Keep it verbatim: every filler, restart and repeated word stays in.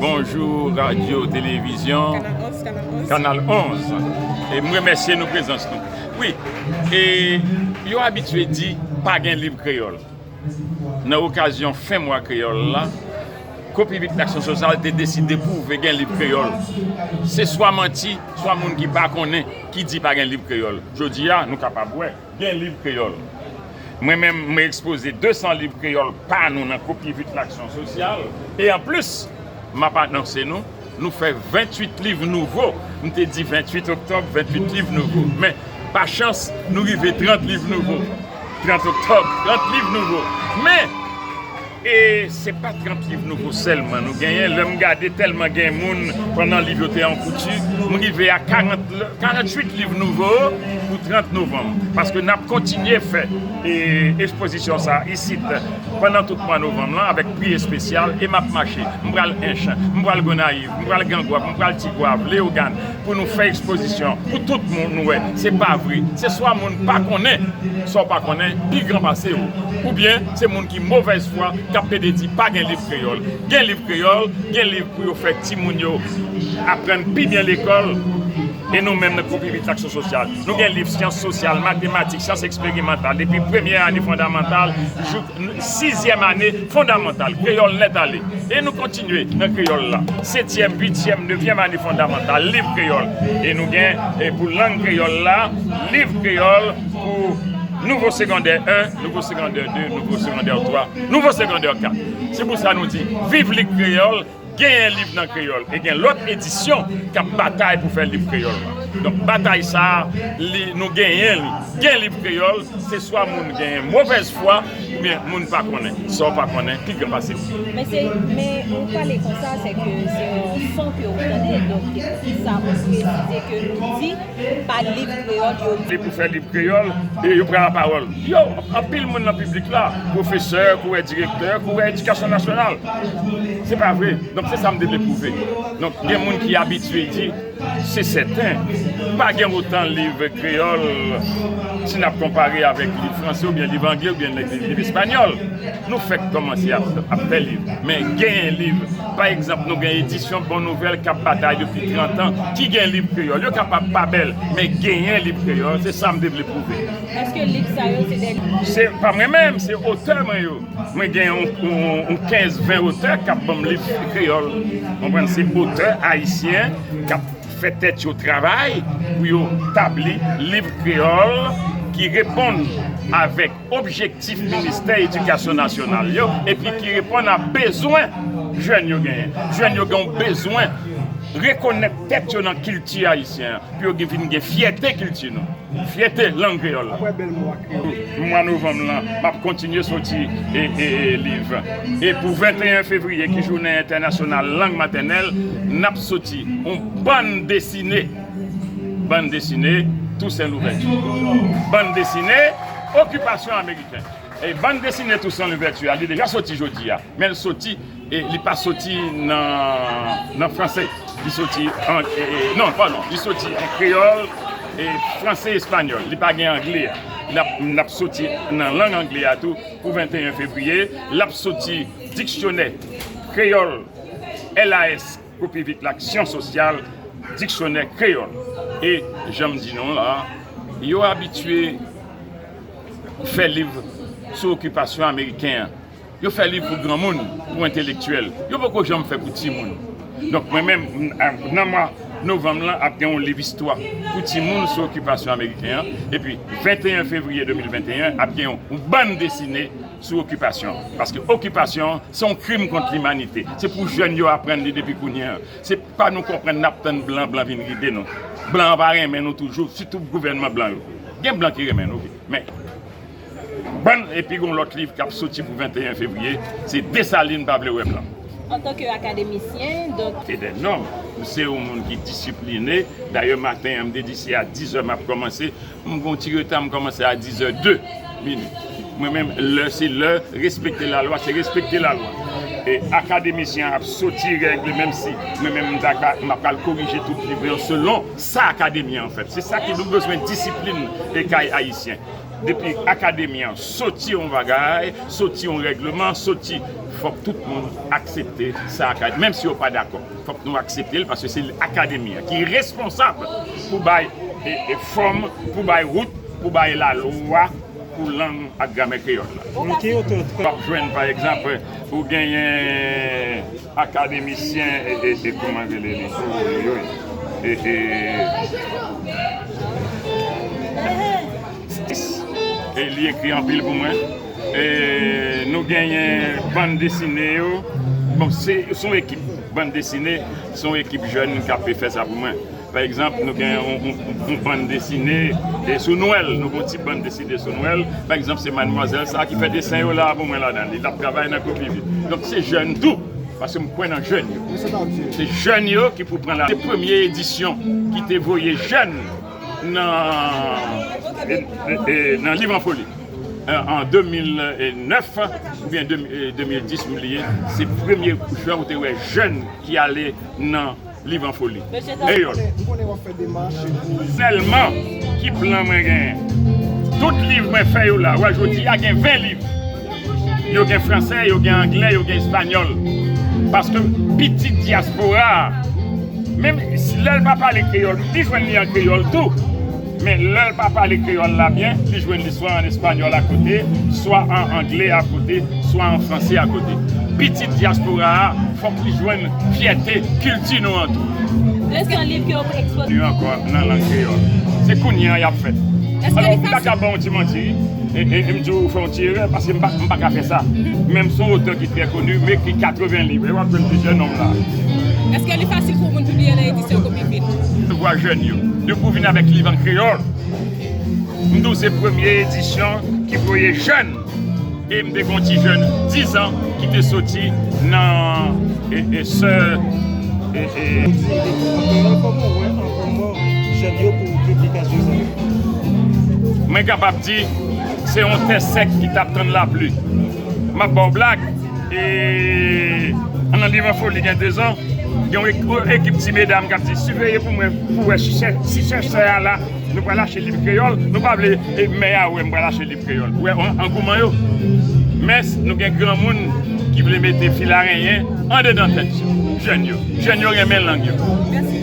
Bonjou, radyo, televizyon. Kanal onz, Kanal onz. Kanal onz. E m remèsye nou prezans nou. Wi, e yo abitye di pa gen liv kreyòl. Nan okazyon fen mwa kreyòl la, Kopi Vit Laksyon Sosyal te deside pwouve gen liv kreyòl. Se swa manti, swa moun ki pa konnen ki di pa gen liv kreyòl. Jodi a, nou kapab wè gen liv kreyòl. Mwen menm, mwen ekspoze de san liv kreyòl pa nou nan Kopi Vit Laksyon Sosyal. E anplis, m ap anonse nou, nou fè venntuit liv nouvo. M te di venntuit oktòb, venntuit liv nouvo. Men, pa chans, nou rive trant liv nouvo. Trant oktòb, trant liv nouvo. Men, e se pa trant liv nouvo sèlman nou genyen. Lè m gade tèlman gen moun, pandan liv yo te an kouti, m rive a karant, karanntuit liv nouvo pou trant novanm. Paske n ap kontinye fè, e, ekspozisyon sa a isit pandan tout mwa novanm lan avèk pri espesyal, e m ap mache. M pral Ench, m pral Gonayiv, m pral Grangwav, m pral Tigwav, Leyogàn, pou nou fè ekspozisyon, pou tout moun wè. Se pa vre. Se swa moun pa konnen, sa w pa konnen, pi gran pase w. Oubyen, se moun ki movèz fwa, k ap pede di pa gen liv kreyòl. Gen liv kreyòl, gen liv pou yo fè timoun yo aprann pi byen lekòl. E nou menm nan Kopi Vit Laksyon Sosyal, nou gen liv syans sosyal, matematik, syans eksperimantal, depi premyè ane fondamantal jouk sizyèm ane fondamantal, kreyòl nèt ale. E nou kontinye nan kreyòl la. Setyèm, uityèm, nevyèm ane fondamantal, liv kreyòl. E nou gen, e pou lang kreyòl la, liv kreyòl pou nouvo segondè en, nouvo segondè de, nouvo segondè twa, nouvo segondè kat. Se pou sa nou di, viv lit kreyòl, genyen liv nan kreyòl, e gen lòt edisyon k ap batay pou fè liv kreyòl la. Donk, batay sa a, li, nou genyen li. Gen liv kreyòl, se swa moun genyen movèz fwa, oubyen moun pa konnen. Sa w pa konnen, pi gran pase w. Men se, men ou pale konsa, se ke se yon son ke ou tande, donk se pou sa ou presize ke nou di pa liv kreyòl yo. Se pou fè liv kreyòl, e yo pran lapawòl. Yo, anpil moun nan piblik la, pwofesè, kou wè direktè, kou wè edikasyon nasyonal. Se pa vre. Donk, se sa m te vle pwouve. Donk, gen moun ki abitye di, se sèten, pa gen otan liv kreyòl si n ap konpare avèk liv franse oubyen liv angle oubyen liv, liv espanyòl. Nou fèk kòmanse ap, ap fè liv. Men genyen liv. Pa egzanp, nou gen edisyon Bon Nouvèl k ap batay depi trant an, ki gen liv kreyòl. Yo kapab pa bèl, men genyen liv kreyòl. Se sa m te vle pwouve. Èske liv sa yo se de Se pa mwen menm, se otè mwen yo. Mwen gen yon, yon, yon kenz ven otè k ap ban m liv kreyòl. Konprann? Se otè ayisyen k ap fè tèt yo travay pou yo tabli liv kreyòl ki reponn avèk objektif Ministè Edikasyon Nasyonal yo, epi ki reponn a bezwen jèn yo genyen. Jèn yo gen yon bezwen rekonèt tèt yo nan kilti ayisyen an, pou yo gen, vin gen fyète kilti nou, fyète lang kreyòl la. Apre bèl mo a kreyòl. Mwa novanm lan, m ap kontinye soti, e, e, e, liv. E pou venteyen fevriye, ki jounen entènasyonal lang matènèl, n ap soti yon bann desine. Bann desine Toussaint Louverture. Bann desine okipasyon ameriken. E bann desine Toussaint Louverture a, li deja soti jodi a. Men l soti, e li pa soti nan, nan franse. Li soti an, e, e, non, padon, li soti an kreyòl, e franse, espanyòl. Li pa gen angle a. N ap, n ap soti nan lang angle a tou pou venteyen fevriye. L ap soti diksyonè kreyòl, L A S, Kopi Vit Laksyon Sosyal, diksyonè kreyòl. E jan m di nou la, yo abitye fè liv sou okipasyon ameriken an. Yo fè liv pou granmoun, pou entelektyèl. Yo poko janm fè pou timoun. Donk, mwen menm, m, a, nan mwa novanm lan, ap gen yon liv istwa pou timoun sou okipasyon ameriken an. Epi, venteyen fevriye de mil venteyen, ap gen yon, yon bann desine sou okipasyon. Paske okipasyon, se yon krim kont limanite. Se pou jèn yo aprann li depi kounye a. Se pa nou konprann n ap tann blan, blan vin ride nou. Blan an pa renmen nou toujou, sitou gouvènman blan yo. Gen blan ki renmen nou, wi. Men, bann, epi gon lòt liv k ap soti pou venteyen fevriye, se Desalin pa vle wè blan. Antanke akademisyen, donk. Se de nòm. M se yon moun ki disipline. Dayè, maten an, m te di se a dizè m ap kòmanse. M gon ti reta, m kòmanse a dizè de minit. Mwen menm, lè se lè, respekte lalwa, se respekte lalwa. E akademisyen an ap soti règ li, menm si mwen menm m ta ka, m ap pral korije tout liv yo selon sa akademi an fè. Se sa ki nou bezwen disiplin e kay ayisyen. Depi akademi an soti yon bagay, soti yon règleman, soti Fòk tout moun aksepte sa, menm si yo pa dakò. Fòk nou aksepte l, paske se akademi an ki responsab pou bay e, e fòm, pou bay wout, pou bay lalwa pou lang ak gramè kreyòl la. W ap jwenn, pa egzanp, ou genyen akademisyen, e, e, e kòman rele li? Oyoyoy. E, e, e li ekri anpil pou mwen. E nou genyen bann desine yo. Bon, se se yon ekip. Bann desine, se yon ekip jèn k ap fè sa pou mwen. Pa egzanp, nou gen yon, yon, yon bann desine e sou Nwèl, nou gen yon ti bann desine sou Nwèl. Pa egzanp, se madmwazèl sa ki fè desen yo la pou mwen ladan li. L ap travay nan Kopivi. Donk, se jèn tou, paske m kwè nan jèn yo. Se jèn yo ki pou pran la. Se premye edisyon ki te voye jèn nan, e, e, e, nan Liv an Foli. E, an de mil nèf oubyen de, e, de mil dis, m bliye, se premye fwa ou te wè jèn ki ale nan Liv an Foli. Mesye Dam. Kreyòl. M konnen w ap fè demach. Sèlman ki plan mwen genyen. Tout liv mwen fè yo la, wè jodi a gen ven liv. Yo gen fransè, yo gen anglè, yo gen espanyòl. Paske pitit dyaspora a, menm si lè l pa pale kreyòl, li jwenn li an kreyòl tou. Men lè l pa pale kreyòl la byen, li jwenn li swa an espanyòl akote, swa an angle akote, swa an franse akote. Pitit dyaspora a, fòk li jwenn fyète kilti nou an tou. Èske yon liv ke w ekspoze? Li ankò nan lang kreyòl. Se kounye a y ap fèt. Èske li fasil? Alò, m pa ka ba w ti manti, e, e, e m di w fè yon ti erè, paske m pa, m pa ka fè sa. Men m se yon otè ki trè koni, m ekri katreven liv, e w ap jwenn plizyè non m la. Èske li fasil pou moun pibliye nan edisyon Kopivit? Vwa jèn yo. Depi w vin avèk liv an kreyòl, m di w se premye edisyon ki voye jèn. E m te gen yon ti jèn diz an ki te soti nan, e, e, sè, e, e, Ou di li an kreyòl, kòman w wè angouman jèn yo pou piblikasyon sa yo? Mwen kapab di, se yon tè sèk ki t ap tann lapli. M ap ba w blag, e, nan Liv an Foli gen de zan, gen yon ek-, ekip ti medam k ap di, "Siveye pou mwen, pou wè si chè-, si chèchè a la." Nou pral achte liv kreyòl, nou pa vle, e, mè a wè m pral achte liv kreyòl. Ou wè an-, angouman yo. Men nou gen granmoun ki vle mete fil arenyen andedan tèt yo. Jèn yo. Jèn yo renmen lang yo. Mèsi.